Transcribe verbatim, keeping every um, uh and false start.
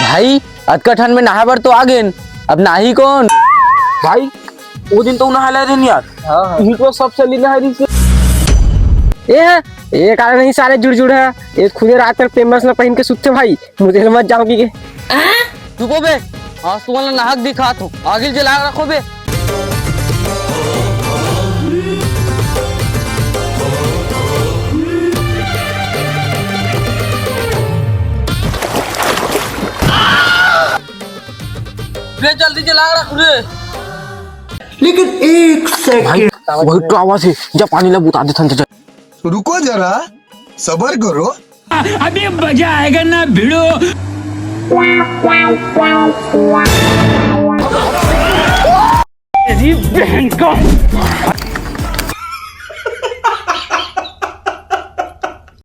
भाई, अतका ठंड में नहाए बर तो आ गेन, अब नहाही कोन? भाई, वो दिन तो नहा ले रहे यार। हाँ, हाँ। इही तो सबसे ली नहा रही से। ए है, ये कारण नहीं सारे जुड़ जुड़ है। ये खुदे रात में पेम्बर्स ना पहन के सुतते भाई, मुझे मत जाओगी के। चुप हो बे, आज तुमन ला नाहक दिखात हूँ, आगिल जला रखो बे। बे जल्दी जला रख रे। लेकिन एक भाई, सेकंड। वही तो आवाज है, जा पानी ला बुता दे थन, जा। रुको जरा, सबर करो। अभी मजा आएगा ना भिड़ो। तेरी बहन को।